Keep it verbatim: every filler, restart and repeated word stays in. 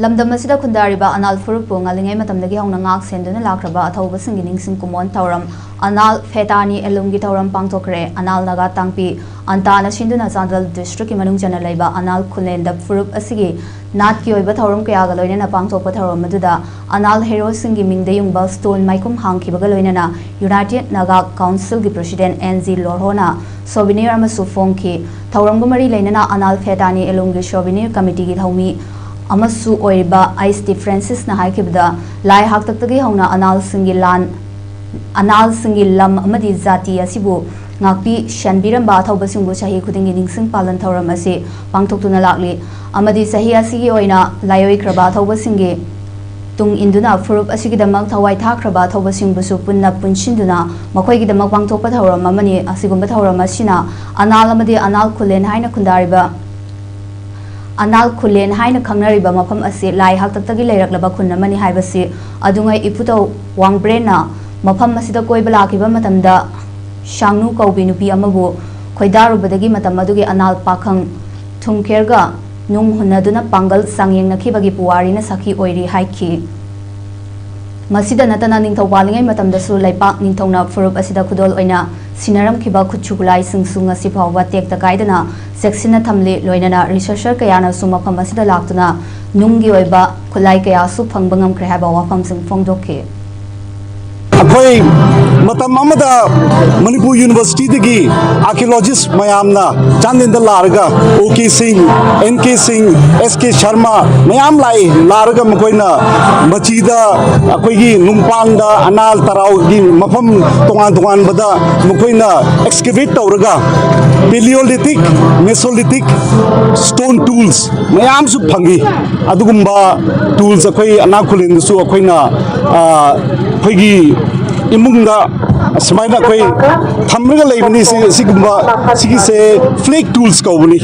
ꯂꯝꯗꯝ ꯑꯁꯤꯗ ꯈꯨꯟꯗꯥꯔꯤꯕ ꯑꯅꯥꯜ ꯐꯨꯔꯨꯞꯄꯨ ꯉꯜꯂꯤꯉꯩ ꯃꯇꯝꯗꯒꯤ ꯍꯧꯅ ꯉꯥꯛ ꯁꯦꯟꯗꯨꯅ ꯂꯥꯛꯈ꯭ꯔꯕ ꯑꯊꯧꯕꯁꯤꯡꯒꯤ ꯅꯤꯡꯁꯤꯡ ꯀꯨꯝꯑꯣꯟ ꯊꯧꯔꯝ ꯑꯅꯥꯜ ꯐꯦꯇꯥꯅꯤ ꯑꯦꯂꯨꯝꯒꯤ ꯊꯧꯔꯝ ꯄꯥꯡꯊꯣꯛꯈ꯭ꯔꯦ꯫ ꯑꯅꯥꯜ ꯅꯥꯒꯥ ꯇꯥꯡꯄꯤ ꯑꯟꯇꯥꯅ ꯁꯤꯟꯗꯨꯅ ꯆꯥꯟꯗꯦꯜ ꯗꯤꯁꯇ꯭ꯔꯤꯛꯀꯤ ꯃꯅꯨꯡ ꯆꯟꯅ ꯂꯩꯕ ꯑꯅꯥꯜ ꯈꯨꯂꯦꯟꯗ ꯐꯨꯔꯨꯞ ꯑꯁꯤꯒꯤ ꯅꯥꯠꯀꯤ ꯑꯣꯏꯕ ꯊꯧꯔꯝ ꯀꯌꯥꯒ ꯂꯣꯏꯅꯅ ꯄꯥꯡꯊꯣꯛꯄ ꯊꯧꯔꯝ ꯑꯗꯨꯗ ꯑꯅꯥꯜ ꯍꯦꯔꯣꯁꯤꯡꯒꯤ ꯃꯤꯡꯗ ꯌꯨꯡꯕ ꯁ꯭ꯇꯣꯟ ꯃꯥꯏꯈꯨꯝ ꯍꯥꯡꯈꯤꯕꯒ ꯂꯣꯏꯅꯅ ꯌꯨꯅꯥꯏꯇꯦꯗ ꯅꯥꯒꯥ ꯀꯥꯎꯟꯁꯤꯜꯒꯤ ꯄ꯭ꯔꯦꯁꯤꯗꯦꯟꯠ ꯑꯦꯟ ꯖꯤ ꯂꯣꯔꯍꯣꯅ ꯁꯣꯚꯤꯅꯤꯌꯔ ꯑꯃꯁꯨ ꯐꯣꯡꯈꯤ꯫ ꯊꯧꯔꯝꯒ ꯃꯔꯤ ꯂꯩꯅꯅ ꯑꯅꯥꯜ ꯐꯦꯇꯥꯅꯤ ꯑꯦꯂꯨꯝꯒꯤ ꯁꯣꯚꯤꯅꯤꯌꯔ ꯀꯃꯤꯇꯤꯒꯤ ꯊꯧꯃꯤ ꯑꯃꯁꯨ ꯑꯣꯏꯔꯤꯕ ꯑꯩꯆ ꯇꯤ ꯐ꯭ꯔꯦꯟꯁꯤꯁꯅ ꯍꯥꯏꯈꯤꯕꯗ, ꯂꯥꯏ ꯍꯥꯛꯇꯛꯇꯒꯤ ꯍꯧꯅ ꯑꯅꯥꯜꯁꯤꯡꯒꯤ ꯂꯥꯟ, ꯑꯅꯥꯜꯁꯤꯡꯒꯤ ꯂꯝ ꯑꯃꯗꯤ ꯖꯥꯇꯤ ꯑꯁꯤꯕꯨ ꯉꯥꯛꯄꯤ ꯁꯦꯟꯕꯤꯔꯝꯕ ꯑꯊꯧꯕꯁꯤꯡꯕꯨ ꯆꯍꯤ ꯈꯨꯗꯤꯡꯒꯤ ꯅꯤꯡꯁꯤꯡ ꯄꯥꯂꯟ ꯊꯧꯔꯝ ꯑꯁꯤ ꯄꯥꯡꯊꯣꯛꯇꯨꯅ ꯂꯥꯛꯂꯤ ꯑꯃꯗꯤ ꯆꯍꯤ ꯑꯁꯤꯒꯤ ꯑꯣꯏꯅ ꯂꯥꯏꯑꯣꯏꯈ꯭ꯔꯕ ꯑꯊꯧꯕꯁꯤꯡꯒꯤ ꯇꯨꯡ ꯏꯟꯗꯨꯅ ꯐꯨꯔꯨꯞ ꯑꯁꯤꯒꯤꯗꯃꯛ ꯊꯋꯥꯏ ꯊꯥꯈ꯭ꯔꯕ ꯑꯊꯧꯕꯁꯤꯡꯕꯨꯁꯨ ꯄꯨꯟꯅ ꯄꯨꯟꯁꯤꯟꯗꯨꯅ ꯃꯈꯣꯏꯒꯤꯗꯃꯛ ꯄꯥꯡꯊꯣꯛꯄ ꯊꯧꯔꯝ ꯑꯃꯅꯤ꯫ ꯑꯁꯤꯒꯨꯝꯕ ꯊꯧꯔꯝ ꯑꯁꯤꯅ ꯑꯅꯥꯜ ꯑꯃꯗꯤ ꯑꯅꯥꯜ ꯈꯨꯂꯦꯟ ꯍꯥꯏꯅ ꯈꯨꯟꯗꯥꯔꯤꯕ, ꯑꯅꯥꯜ ꯈꯨꯂꯦꯟ ꯍꯥꯏꯅ ꯈꯪꯅꯔꯤꯕ ꯃꯐꯝ ꯑꯁꯤ ꯂꯥꯏ ꯍꯥꯛꯇꯛꯇꯒꯤ ꯂꯩꯔꯛꯂꯕ ꯈꯨꯟ ꯑꯃꯅꯤ ꯍꯥꯏꯕꯁꯤ ꯑꯗꯨꯉꯩ ꯏꯄꯨꯊꯧ ꯋꯥꯡꯕ꯭ꯔꯦꯟꯅ ꯃꯐꯝ ꯑꯁꯤꯗ ꯀꯣꯏꯕ ꯂꯥꯛꯈꯤꯕ ꯃꯇꯝꯗ ꯁꯥꯡꯅꯨ ꯀꯧꯕꯤ ꯅꯨꯄꯤ ꯑꯃꯕꯨ ꯈꯣꯏꯗꯥꯔꯨꯕꯗꯒꯤ ꯃꯇꯝ ꯑꯗꯨꯒꯤ ꯑꯅꯥꯜ ꯄꯥꯈꯪ ꯊꯨꯝꯈꯦꯔꯒ ꯅꯨꯡ ꯍꯨꯟꯅꯗꯨꯅ ꯄꯥꯡꯒꯜ ꯆꯥꯡꯌꯦꯡꯅꯈꯤꯕꯒꯤ ꯄꯨꯋꯥꯔꯤꯅ ꯁꯥꯈꯤ ꯑꯣꯏꯔꯤ ꯍꯥꯏꯈꯤ꯫ ꯃꯁꯤꯗ ꯅꯠꯇꯅ ꯅꯤꯡꯊꯧ ꯄꯥꯜꯂꯤꯉꯩ ꯃꯇꯝꯗꯁꯨ ꯂꯩꯄꯥꯛ ꯅꯤꯡꯊꯧꯅ ꯐꯨꯔꯨꯞ ꯑꯁꯤꯗ ꯈꯨꯗꯣꯜ ꯑꯣꯏꯅ ꯁꯤꯟꯅꯔꯝꯈꯤꯕ ꯈꯨꯠꯁꯨ ꯈꯨꯠꯂꯥꯏꯁꯤꯡꯁꯨ ꯉꯁꯤ ꯐꯥꯎꯕ ꯇꯦꯛꯇ ꯀꯥꯏꯗꯅ ꯆꯦꯛꯁꯤꯟꯅ ꯊꯝꯂꯤ꯫ ꯂꯣꯏꯅꯅ ꯔꯤꯁꯔꯆꯔ ꯀꯌꯥꯅꯁꯨ ꯃꯐꯝ ꯑꯁꯤꯗ ꯂꯥꯛꯇꯨꯅ ꯅꯨꯡꯒꯤ ꯑꯣꯏꯕ ꯈꯨꯠꯂꯥꯏ ꯀꯌꯥꯁꯨ ꯐꯪꯕ ꯉꯝꯈ꯭ꯔꯦ ꯍꯥꯏꯕ ꯋꯥꯐꯝꯁꯤꯡ ꯐꯣꯡꯗꯣꯛꯈꯤ꯫ ꯑꯩꯈꯣꯏ ꯃꯇꯝ ꯑꯃꯗ ꯃꯅꯤꯄꯨꯔ ꯌꯨꯅꯤꯚꯔꯁꯤꯇꯤꯗꯒꯤ ꯑꯥꯔꯀꯤꯑꯣꯂꯣꯖꯤꯁ ꯃꯌꯥꯝꯅ ꯆꯥꯟꯗꯦꯜꯗ ꯂꯥꯛꯑꯒ ꯑꯣ ꯀꯦ ꯁꯤꯡ, ꯑꯦꯟ ꯀꯦ ꯁꯤꯡ, ꯑꯦꯁ ꯀꯦ ꯁꯔꯃ ꯃꯌꯥꯝ ꯂꯥꯛꯏ꯫ ꯂꯥꯛꯑꯒ ꯃꯈꯣꯏꯅ ꯃꯆꯤꯗ ꯑꯩꯈꯣꯏꯒꯤ ꯅꯨꯡꯄꯥꯡꯗ ꯑꯅꯥꯜ ꯇꯔꯥꯎꯒꯤ ꯃꯐꯝ ꯇꯣꯉꯥꯟ ꯇꯣꯉꯥꯟꯕꯗ ꯃꯈꯣꯏꯅ ꯑꯦꯛꯁꯀꯦꯚꯦꯠ ꯇꯧꯔꯒ Paleolithic, Mesolithic stone tools ꯃꯌꯥꯝꯁꯨ ꯐꯪꯉꯤ꯫ ꯑꯗꯨꯒꯨꯝꯕ ꯇꯨꯜꯁ ꯑꯩꯈꯣꯏ ꯑꯅꯥꯜ ꯈꯨꯂꯦꯟꯗꯁꯨ ꯑꯩꯈꯣꯏꯅ, ꯑ, ꯑꯩꯈꯣꯏꯒꯤ ꯏꯃꯨꯡꯗ ꯁꯨꯃꯥꯏꯅ ꯑꯩꯈꯣꯏ ꯊꯝꯂꯒ ꯂꯩꯕꯅꯤ꯫ ꯁꯤ-, ꯁꯤꯒꯨꯝꯕ, ꯁꯤꯒꯤꯁꯦ ꯐ꯭ꯂꯦꯛ ꯇꯨꯜꯁ ꯀꯧꯕꯅꯤ꯫